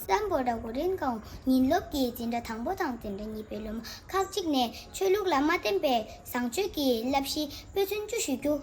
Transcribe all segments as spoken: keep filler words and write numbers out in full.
ཙམ་པོ་ཏ་གུ་རེན་ཀའོ་ཉིན་སློབ་ཀྱི་འཛིན་གྲྭ་དང་པོ་དང་འཛིན་གྲྭ་གཉིས་པའི་སློབ་མ་ཁག་ཅིག་ནས་ཆོས་ལུགས་ལ་མ་བརྟེན་པའི་བཟང་སྤྱོད་ཀྱི་བསླབ་གཞི་དཔེ་མཚོན་བཅུ་ཞུ་རྒྱུ།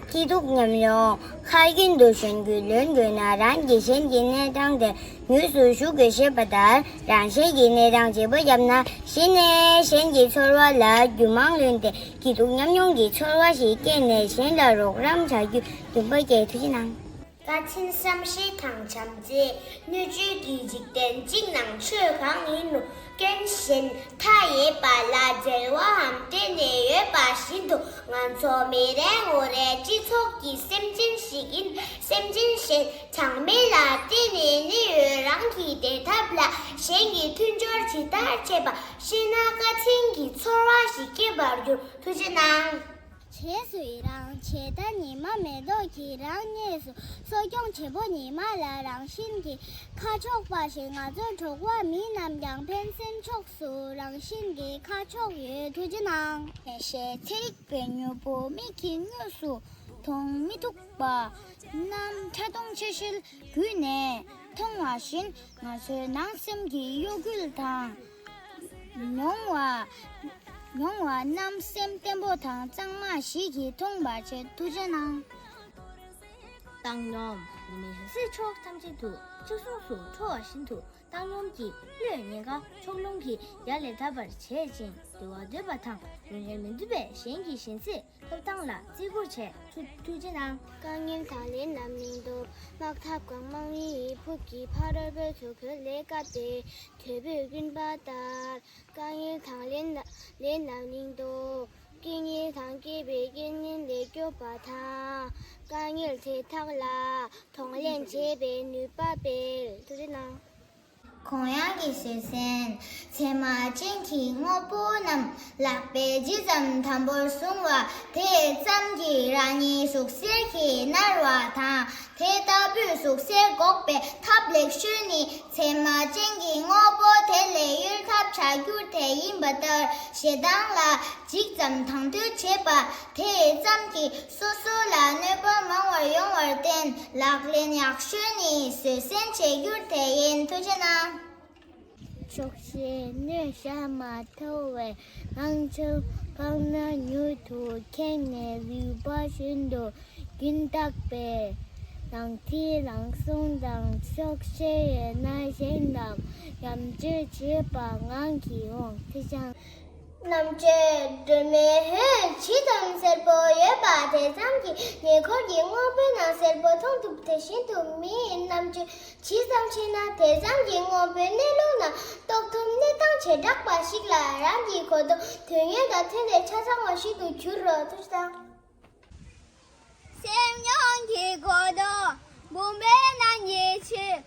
སྐྱིད་སྡུག་མཉམ་མྱོང་། ཁ་རྒྱུན་དུ་གཞོན་སྐྱེས་ལོན་དགོས་ན་རང་གིས་གཞན་གྱི་གནས་སྟངས་དེ་དངོས་སུ་ཞུ་དགོས་ཞེས་པ་ལྟར། རང་གཞན་གྱི་གནས་སྟངས་བརྗེ་པོ་བརྒྱབ་ན་གཞི་ནས་གཞན་གྱི་ཚོར་བ་ལ་རྒྱུ་མང་ལོན་ཏེ་སྐྱིད་སྡུག་མཉམ་མྱོང་གི་ཚོར་བ་ཞིག་སྐྱེས་ནས་གཞན་ལ་རོགས་རམ་བྱ་རྒྱུ་འདུན་པ་སྐྱེ། ཐུགས་རྗེ་གནང་། བཀའ་དྲིན་བསམ་ཤེས་དང་བྱམས་བརྩེ། སྣོད་བཅུད་ཀྱི་འཇིག་རྟེན་གཅིག་ནང་ཆོས་གང་ཡིན་རུང་སྐྱོན་གཞན་མཐའ་ཡས་པ་ལ་འབྲེལ་བའམ་བརྟེན་ནས་ཡོད་པ་བཞིན་དུ། ང་ཚོ་མི་རེ་ངོ་རེ་སྤྱི་ཚོགས་ཀྱི་སེམས་ཅན་ཞིག་ཡིན། སེམས་ཅན་གཞན་ཚང་མ་ལ་བརྟེན་ནས་གནས་ཡོད། རང་གི་བདེ་ཐབས་ལ་གཞན་གྱི་མཐུན་སྦྱོར་ཇི་ལྟར་བྱེད་པ་ཤེས་ན་བཀའ་དྲིན་གྱི་ཚོར་བ་ཞིག་སྐྱེ་བར་འགྱུར། ཐུགས་རྗེ་གནང་། བྱས་སུ་ཡི་རང་བྱས་ད་ཉི་མ་མེ་ཏོག་གི་རང་གནས་སུ། གསོ་སྐྱོང་བྱེད་པོ་ཉི་མ་ལ་རང་བཞིན་གྱིས་ཁ་ཕྱོགས་པ་ཞིག་ང་ཚོ་འབྲོག་པ་མི་རྣམས་ཀྱང་ཕན་སེམས་ཕྱོགས་སུ་རང་བཞིན་གྱིས་ཁ་ཕྱོགས་ཡོད། ཐུགས་རྗེ་གནང་། ཞེས་ཚན་རིག་པའི་དངོས་པོ་མིག་གིས་དངོས་སུ་མཐོང་མི་ཐུབ་པ་རྣམས་ཕྲ་མཐོང་ཆེ་ཤེལ་བརྒྱུད་ནས་མཐོང་བ་བཞིན་ང་ཚོའི་ནང་སེམས་ཀྱི་གཡོ་འགུལ་དང་། མྱོང་བ། མྱོང་བ་རྣམས་སེམས་བརྟན་པོ་དང་གཙང་མ་ཞིག་གིས་མཐོང་བར་བྱེད། ཐུགས་རྗེ་གནང་། བཏང་སྙོམས། ཉི་མའི་ཞལ་ཟས་ཕྱོགས་ཐམས་ཅད་དུ་གཅིག་མཚུངས་སུ་འཕྲོ་བ་བཞིན་དུ་བཏང་སྙོམས་ཀྱིས་བློའི་ཉེན་ཁ་ཕྱོགས་ལྷུང་གིས་ཡར་ལས་དག་པར་བྱེད་ཅིང་བདེ་བ་འདོད་པ་དང་ཡུན་རིང་མི་འདོད་པའི་གཞན་གྱི་ཞལ་ཟས་ཐོབ་ཐང་ལ་བརྩི་བཀུར་བྱེད། ཐུགས་ཐུགས་རྗེ་གནང་། དཀའ་ངལ་དང་ལས་རྣམས་གླིང་དུ། དམག་འཐབ་གང་མང་ཡི་ཕུགས་ཀྱི་ཕ་རོལ་པོའི་ཚོ་ཁོལ་ལས་བཀབ་སྟེ། དོལ་པོས་ཀུན་པ་ལྟར། དཀའ་ངལ་དང་ལས་ལས་རྣམས་གླིང་དུ། སྐྱེ་ངལ་དང་སྐྱེས་པའི་རྐྱེན་ངན་ལས་སྐྱོབ་པ་དང་། དཀའ་ངལ་དེ་དག་ལ་གདོང་ལེན་བྱེད་པའི་ནུས་པ་སྤེལ། ཐུགས་རྗེ་གནང་། གུ་ཡངས་ཀྱི་བཟོད་བསྲན། ཚད་མ་ཅན་གྱི་དངོས་པོ་རྣམས་ལག་པས་ཇི་ཙམ་དམ་པོར་བཟུང་བ་དེ་ཙམ་གྱིས་རང་ཉིད་ཟུག་གཟེར་གྱིས་མནར་བ་དང་། དེ་ལྟ་བུའི་ཟུག་གཟེར་འགོག་པའི་ཐབས་ལེགས་ཤོས་ནི་ཚད་མ་ཅན་གྱི་དངོས་པོ་དེ་ལས་གཡོལ་ཐབས་བྱ་རྒྱུ་དེ་ཡིན་པ་ལྟར། ཞེ་སྡང་ལ་ཇི་ཙམ་དང་དོད་བྱེད་པ་དེ་ཙམ་གྱིས་སོ་སོ་ལ་གནོད་པ་མང་བར་ཡོང་བར་བརྟེན། ལག་ལེན་ཡག་ཤོས་ནི་བཟོད་བསྲན་བྱེད་རྒྱུ་དེ་ཡིན། ཐུགས་རྗེ་གནང་། ཆོག་ཤེས་སྣོད་བཤད་མ་ཐུབ་པའི་ངང་ཚུལ་སྤང་ན་མྱུར་དུ་ཁེངས་ནས་ལུས་པ་བཞིན་དུ་རྒྱུན་བརྟག་པའི་ནང་དེ་རང་སྲུང་དང་། ཆོག་ཤེས་ཡོད་ན་གཞན་དང་ཡང་ཅི་བྱེད་པ་ངང་གིས་འོང་། ཐུགས་རྗེ་ཆེ། རྣམ་དཔྱོད་སྒྲོན་མེའི་འོད་ཇི་ཙམ་གསལ་པོ་ཡོད་པ་དེ་ཙམ་གྱིས་ཉེ་འཁོར་གྱི་དངོས་པོའི་ནང་གསལ་པོ་མཐོང་ཐུབ། དེ་བཞིན་དུ་མིའི་རྣམ་དཔྱོད་ཇི་ཙམ་ཆེ་ན་དེ་ཙམ་གྱིས་དངོས་པོའི་གནས་ལུགས་རྣམས་རྟོགས་ཐུབ། གནས་སྟངས་བྱེ་བྲག་པ་ཞིག་ལ་རང་གི་གོ་རྟོགས་དོན་ཡོད་དང་མཐུན་ཏེ་ཆ་ཚང་བ་ཞིག་ཏུ་འགྱུར་རོ། ཐུགས་རྗེ་གནང་། སེམས་མྱོང་གི་གོ་རྟོགས་བུམ་པའི་ནང་གི་ཆུ།